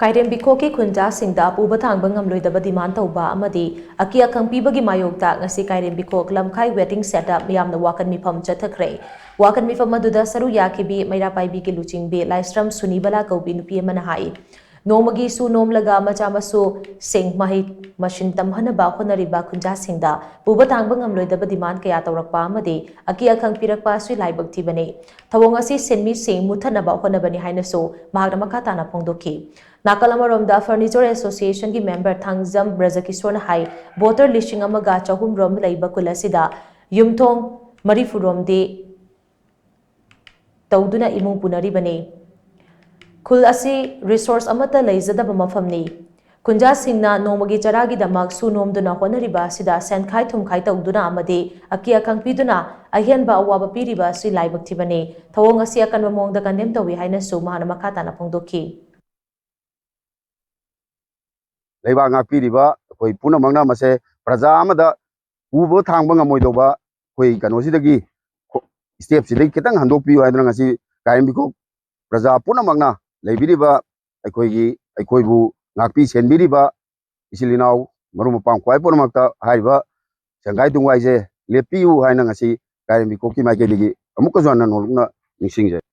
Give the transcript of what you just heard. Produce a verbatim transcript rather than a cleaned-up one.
ꯀꯥꯏꯔꯦꯝꯕꯤꯈꯣꯛꯀꯤ ꯈꯨꯟꯖꯥꯁꯤꯡꯗ ꯄꯨꯕ ꯊꯥꯡꯕ ꯉꯝꯂꯣꯏꯗꯕ demand ꯇꯧꯕ ꯑꯃꯗꯤ ꯑꯀꯤ ꯑꯈꯪ ꯄꯤꯕꯒꯤ ꯃꯥꯌꯣꯛꯇ ꯉꯁꯤ ꯀꯥꯏꯔꯦꯝꯕꯤꯈꯣꯛ ꯂꯝꯈꯥꯏ waiting shed ꯗ ꯃꯤꯌꯥꯝꯅ ꯋꯥꯀꯟ ꯃꯤꯐꯝ ꯆꯠꯊꯈ꯭ꯔꯦ꯫ ꯋꯥꯀꯟ ꯃꯤꯐꯝ ꯑꯗꯨꯗ ꯁꯔꯨꯛ ꯌꯥꯈꯤꯕꯤ ꯃꯩꯔꯥ ꯄꯥꯏꯕꯤꯒꯤ ꯂꯨꯆꯤꯡꯕꯤ ꯂꯥꯏꯁ꯭ꯔꯝ ꯁꯨꯅꯤꯕꯂꯥ ꯀꯧꯕꯤ ꯅꯨꯄꯤ ꯑꯃꯅ ꯍꯥꯏ, ꯅꯣꯡꯃꯒꯤ ꯁꯨ ꯅꯣꯝꯂꯒ ꯃꯆꯥ ꯃꯁꯨꯁꯤꯡ ꯃꯍꯩ ꯃꯁꯤꯟ ꯇꯝꯍꯟꯅꯕ ꯍꯣꯠꯅꯔꯤꯕ ꯈꯨꯟꯖꯥꯁꯤꯡꯗ ꯄꯨꯕ ꯊꯥꯡꯕ ꯉꯝꯂꯣꯏꯗꯕ demand ꯀꯌꯥ ꯇꯧꯔꯛꯄ ꯑꯃꯗꯤ ꯑꯀꯤ ꯑꯈꯪ ꯄꯤꯔꯛꯄ ꯑꯁꯤ ꯂꯥꯏꯕꯛ ꯊꯤꯕꯅꯤ꯫ ꯊꯧꯑꯣꯡ ꯑꯁꯤ ꯁꯤꯟꯃꯤꯁꯤꯡ ꯃꯨꯠꯊꯠꯅꯕ ꯍꯣꯠꯅꯕꯅꯤ ꯍꯥꯏꯅꯁꯨ ꯃꯍꯥꯛꯅ ꯃꯈꯥ ꯇꯥꯅ ꯐꯣꯡꯗꯣꯛꯈꯤ꯫ ꯅꯥꯀꯜ ꯑꯃꯔꯣꯝꯗ Furniture Association ꯒꯤ member ꯊꯥꯡꯖꯝ ꯕ꯭ꯔꯖꯀꯤꯁꯣꯔꯅ ꯍꯥꯏ, voter ꯂꯤꯁꯤꯡ ꯑꯃꯒ ꯆꯍꯨꯝ ꯔꯣꯝ ꯂꯩꯕ ꯈꯨꯜ ꯑꯁꯤꯗ ꯌꯨꯝꯊꯣꯡ ꯃꯔꯤꯐꯨ ꯔꯣꯝꯗꯤ ꯇꯧꯗꯨꯅ ꯏꯃꯨꯡ ꯄꯨꯅꯔꯤꯕꯅꯤ꯫ ꯈꯨꯜ ꯑꯁꯤ resource ꯑꯃꯠꯇ ꯂꯩꯖꯗꯕ ꯃꯐꯝꯅꯤ꯫ ꯈꯨꯟꯖꯥꯁꯤꯡꯅ ꯅꯣꯡꯃꯒꯤ ꯆꯔꯥꯒꯤꯗꯃꯛ ꯁꯨ ꯅꯣꯝꯗꯨꯅ ꯍꯣꯠꯅꯔꯤꯕ ꯑꯁꯤꯗ ꯁꯦꯟꯈꯥꯏ ꯊꯨꯝꯈꯥꯏ ꯇꯧꯗꯨꯅ ꯑꯃꯗꯤ ꯑꯀꯤ ꯑꯈꯪ ꯄꯤꯗꯨꯅ ꯑꯍꯦꯟꯕ ꯑꯋꯥꯕ ꯄꯤꯔꯤꯕ ꯑꯁꯤ ꯂꯥꯏꯕꯛ ꯊꯤꯕꯅꯤ꯫ ꯊꯧꯑꯣꯡ ꯑꯁꯤ ꯑꯀꯟꯕ ꯃꯑꯣꯡꯗ condemn ꯇꯧꯏ ꯍꯥꯏꯅꯁꯨ ꯃꯍꯥꯛꯅ ꯃꯈꯥ ꯇꯥꯅ ꯐꯣꯡꯗꯣꯛꯈꯤ꯫ ꯂꯩꯕꯥꯛ ꯉꯥꯛꯄꯤꯔꯤꯕ ꯑꯩꯈꯣꯏ ꯄꯨꯝꯅꯃꯛꯅ ꯃꯁꯦ ꯄ꯭ꯔꯖꯥ ꯑꯃꯗ ꯄꯨꯕ ꯊꯥꯡꯕ ꯉꯝꯃꯣꯏꯗꯧꯕ ꯑꯩꯈꯣꯏ ꯀꯩꯅꯣꯁꯤꯗꯒꯤ, step ꯁꯤꯗꯒꯤ ꯈꯤꯇꯪ ꯍꯟꯗꯣꯛꯄꯤꯌꯨ ꯍꯥꯏꯗꯅ ꯉꯁꯤ ꯀꯥꯏꯔꯦꯝꯕꯤꯈꯣꯛ ꯄ꯭ꯔꯖꯥ ꯄꯨꯝꯅꯃꯛꯅ ꯂꯩꯕꯤꯔꯤꯕ ꯑꯩꯈꯣꯏꯒꯤ, ꯑꯩꯈꯣꯏꯕꯨ ꯉꯥꯛꯄꯤ ꯁꯦꯟꯕꯤꯔꯤꯕ ꯏꯆꯤꯜ ꯏꯅꯥꯎ ꯃꯔꯨꯞ ꯃꯄꯥꯡ ꯈ꯭ꯋꯥꯏ ꯄꯨꯝꯅꯃꯛꯇ ꯍꯥꯏꯔꯤꯕ ꯁꯦꯟꯒꯥꯏ ꯇꯨꯡꯒꯥꯏꯁꯦ ꯂꯦꯞꯄꯤꯌꯨ ꯍꯥꯏꯅ ꯉꯁꯤ ꯀꯥꯏꯔꯦꯝꯕꯤꯈꯣꯛꯀꯤ ꯃꯥꯏꯀꯩꯗꯒꯤ ꯑꯃꯨꯛꯀꯁꯨ ꯍꯟꯅ ꯅꯧꯂꯨꯛꯅ ꯅꯤꯡꯁꯤꯡꯖꯔꯤ꯫